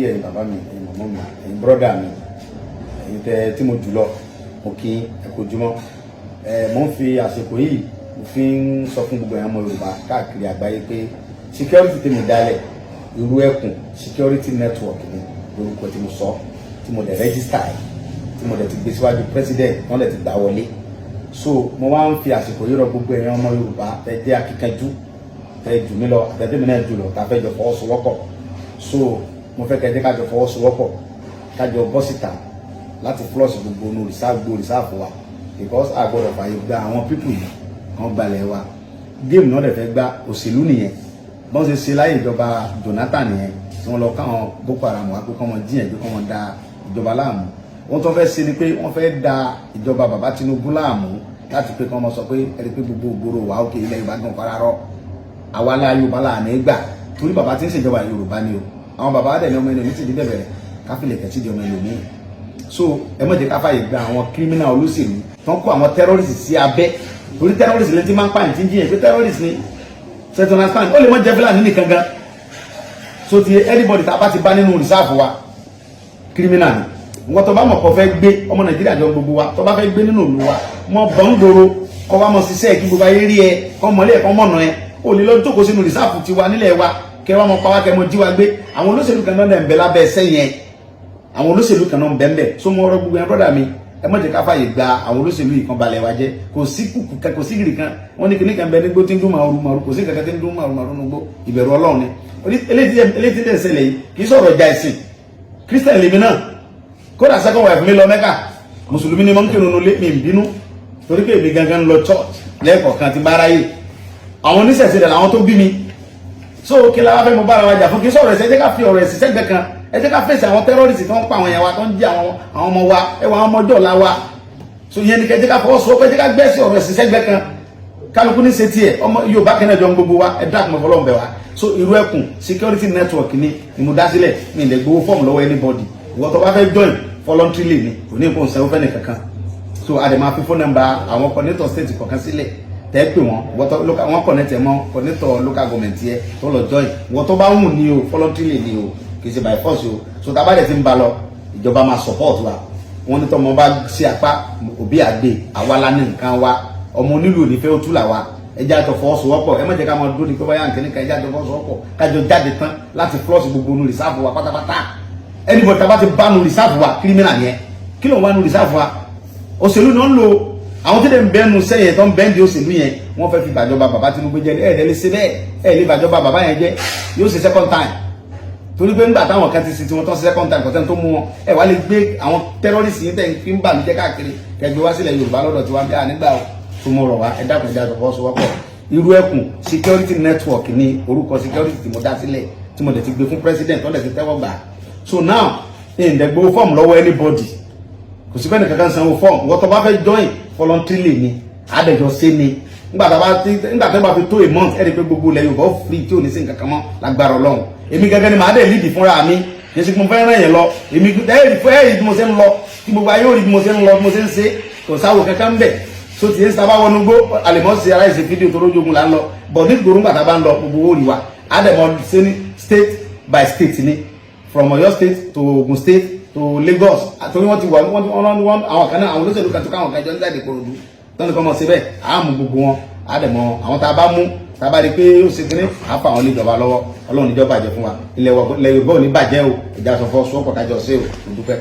Ẹ̀yin bàbá mi, ẹ̀yin màmá mi, ẹ̀yin brother mi, ẹ̀yin tẹ tí mo jù lọ, mo kí ẹ kú ojúmọ́. Ẹ mo ń fi àsìkò yìí, mo fi ń sọ fún gbogbo ẹ̀yin ọmọ Yorùbá káàkiri àgbáyé pé security tèmi dálẹ̀, Irú Ẹkùn Security Network ni lórúkọ tí mo sọ, tí mo dẹ̀ register ẹ̀, tí mo dẹ̀ ti gbé síwájú president, wọ́n dẹ̀ ti gbà wọlé. So mo wá ń fi àsìkò yìí rọ gbogbo ẹ̀yin ọmọ Yorùbá tẹ jẹ́ akíkanjú, tẹ jù mí lọ, àtẹ̀tẹ̀mí náà jù lọ, tá a fẹ́ jọ fọwọ́sowọ́pọ̀. So mo fẹ́ kẹ́ jẹ́ ká jọ fọwọ́sowọ́pọ̀, ká jọ bọ́ síta láti flush gbogbo inú reserve, gbogbo reserve wa, because a gbọ́dọ̀ fààyè gba àwọn people yìí kan gbalẹ̀ wa. Game náà dẹ̀ fẹ́ gba òṣèlú nìyẹn. Bọ́n ṣe ṣe láyé ìjọba Jonathan nìyẹn, tí wọ́n lọ káwọn Boko Haram wá pé kọ́ wọn jíyàn pé kọ́ wọn da ìjọba láàmú. Wọ́n tó fẹ́ ṣe ni pé wọ́n fẹ́ da ìjọba bàbá Tinubu láàmú láti pé kọ́ wọn sọ pé ẹni pé gbogbo ògbóró wà ókè ilẹ̀ Yorùbá gan fara rọ. Àwa la Yorùbá là ní gbà, torí bàbá tí ń ṣèjọba Yorùbá ni o. Àwọn bàbá dẹ̀ ní ọmọ ẹni omi sì di bẹ̀bẹ̀rẹ̀ káfílẹ̀ kẹ̀sí di ọmọ ẹlòmíì. So ẹ má jẹ́ ká fàyè gba àwọn criminal olóṣèlú tó ń kó àwọn terrorist sí abẹ́, torí terrorist lẹ́ni tí máa ń pààyàn, tí ń jiyàn pé terrorist ni. Ṣé ẹ understand? Ó lè má jẹ́ Fúlàní nìkan gan. So ti anybody tá a bá ti bá nínú reserve wa, criminal ni. Nǹkan tó bá mọ̀ kó fẹ́ gbé ọmọ Nàìjíríà jọ gbogbo wa, tó bá fẹ́ gbé nínú ìlú wa, mọ bọ̀ ń gbòòrò, kọ́ wa mọ̀ ṣiṣẹ́ kí gbogbo ayé rí ẹ, kọ́ mọ̀lẹ́ ẹ̀, kọ́ mọ̀nà ẹ. Ó lè lọ jókòó sínú reserve tiwa nílẹ̀ wa, kẹ́ wa mọ̀ pa wá, kẹ́ mọ̀ jí wa gbé. Àwọn olóṣèlú kan náà ń bẹ lábẹ́ ẹsẹ̀ yẹn, àwọn olóṣèlú kan náà ń bẹ ń bẹ. So mo rọ gbogbo yẹn, brother mi, ẹ má jẹ́ ká fàyè gba àwọn olóṣèlú yìí kan balẹ̀ wa jẹ́. Kò sí kùkù, kò sí gìrì kan. Wọ́n ní kíní kan bẹ nígbó tí ń dún màrú màrú. Kò sí kankan tí ń dún màrú màrú nígbó, ìbẹ̀rù Ọlọ́run ni. Eléyìí tí ń ṣẹlẹ̀ yìí kì í sọ̀rọ̀ ìjà ẹ̀sìn. Christian lèmi náà, kódà second wife mi lọ Mẹ́kà. Mùsùlùmí ni mo ń kírun nulẹ̀, mi ń bínú torí pé èmi gangan lọ church lẹ́ẹ̀kọ̀ọ̀kan ti bára yìí. Àwọn oníṣẹ̀ṣe dẹ̀ làwọn tó bí mi. So kí la wá fẹ́ mo bára wa jà fún? Kí sọ̀rọ̀ ẹ̀sẹ̀. Ẹ jẹ́ ká fi ọ̀rọ̀ ẹ̀sìn sẹ́gbẹ̀ẹ́ kan. Ẹ jẹ́ ká fèsì àwọn terrorist tó ń pa àwọn èèyàn wa, tó ń jí àwọn ọmọ wa, ẹwà àwọn ọmọ ọjọ́ ọ̀la wa. So ìyẹn ni kẹ́ jẹ́ ká fọwọ́sowọ́pọ̀. Ẹ jẹ́ ká gbẹ́sì ọ̀rọ̀ ẹ̀sìn sẹ́gbẹ̀ẹ́ kan, kálukú ní ṣe tiẹ̀. Ọmọ Yorùbá kẹ́nẹ́ jọ ń gbogbo wa. Ẹ dákun, mọ́ bẹ̀ wá. So Irú Ẹkùn Security Network ni mo dá sílẹ̀. Mi ì lè gbowó fọ́ọ̀mù lọ́wọ́ anybody. Ìwọ tó bá fẹ́ join, voluntarily ni, kò ní nǹkan sanwó fẹ́ni kankan. So a dẹ̀ máa fi phone number àwọn coordinator state kọ̀ọ̀kan sílẹ̀ tẹ́ pè wọ́n. Ìwọ tó wọ́n connect ẹ̀ mọ́ coordinator local government yẹ tó lọ join. Ìwọ tó bá wù ní o, voluntarily ni o, kì í ṣe by force o. So tá a bá dẹ̀ ti ń ba lọ, ìjọba máa support wa. Wọ́n ní tọmọ bá sí apá òbí àgbè, àwa la ní nǹkan wa. Ọmọ onílù ò ní fẹ́ ó tú là wa. Ẹ jẹ́ àjọ fọwọ́sowọ́pọ̀. Ẹ má jẹ́ ká máa dúró ní pé báyà nǹkan nìkan. Ẹ jẹ́ àjọ fọwọ́sowọ́pọ̀, kájọ jáde tán láti flush gbogbo nu reserve wa pátápátá. Anybody tá a bá ti bá nu reserve wa, criminal yẹn. Kí ló ń wá nu reserve wa? Òṣèlú náà ń lo àwọn tí ń bẹ́nu sẹ́yìn tó ń bẹ́ndì òṣèlú yẹn. Wọ́n fẹ́ fi bàjọba bàbá Tinubu jẹ́. Ẹ̀ lè ṣe bẹ́ẹ̀, ẹ̀ lè bàjọba bàbá yẹn jẹ́. Yóò ṣe second time, torí pé ńgbà táwọn kan ti ṣe tiwọn tó ṣe second time, kò sẹ́ni tó mú wọn. Ẹ wá lè gbé àwọn terrorist yìí tẹ̀ ń fi ń bà mí jẹ́ káàkiri, kẹgbẹ́ wá sílẹ̀ Yorùbá lọ́dọ̀ tiwa bí i nígbà tó mọ̀ rọ̀ wá. Ẹ dákun, ẹ jẹ́ àjọ fọwọ́sowọ́pọ̀. Irú Ẹkùn Security Network ní orúkọ security tí mo dá sílẹ̀, tí mo dẹ̀ ti gbé fún president, tó dẹ̀ ti tẹ́wọ́ gbà. So now, ìǹdẹ̀gbọ́ fọ́ọ̀mù lọ́wọ́ anybody, kò sí bẹ́ẹ̀ kankan sanwó fọ́ọ̀mù. Wọ́n tó bá fẹ́ join, voluntarily ni, àdẹ̀jọ́ ṣe ni. Nígbà tó bá fi tó a month, ẹ rí i pé gbogbo ilẹ̀ Yorùbá ó free, tí ò ní sí nǹkan kan mọ́ lágbára Ọlọ́run. Èmi gẹ́gẹ́ ni màá dẹ̀ lead fúnra mi. Kì í ṣe pé mo fẹ́ ràn yẹn lọ. Èmi ẹ rí bí mo ṣe ń lọ, tí gbogbo ayé ò rí bí mo ṣe ń lọ, bí mo ṣe ń ṣe. Kò sáwò kankan ń bẹ̀. So tí yẹn sábà wọnú gbó, àlèmọ́ ṣe aláìṣe fídíò tó lójógun là ń lọ bọ̀ ní gbòòrò. Ńgbà tá a bá ń lọ, gbogbo owó rí wa. Àdẹ̀mọ́ ṣe ní state by state ni, from Ọ̀yọ́ State to Ogun State to Lagos, torí wọ́n ti wà wọ́n àwọn kan náà, àwọn olóṣèlú kan tó káwọn kan jọ ń jáde Kòròdú tọ́ni kọ́ mọ̀ síbẹ̀. Àá mú gbogbo wọn, àdẹ̀mọ́ àwọn tá a bá mú, tá a bá rí i pé ó ṣe kínní, àá fa àwọn oníjọba lọ́wọ́. Ọlọ́run níjọba bàjẹ́ fún wa. Ilẹ̀ Yorùbá ò ní bàjẹ́ o. Ìjà sọ fọ́ sọ́pọ̀ kájọ sí o. Mo dúpẹ́.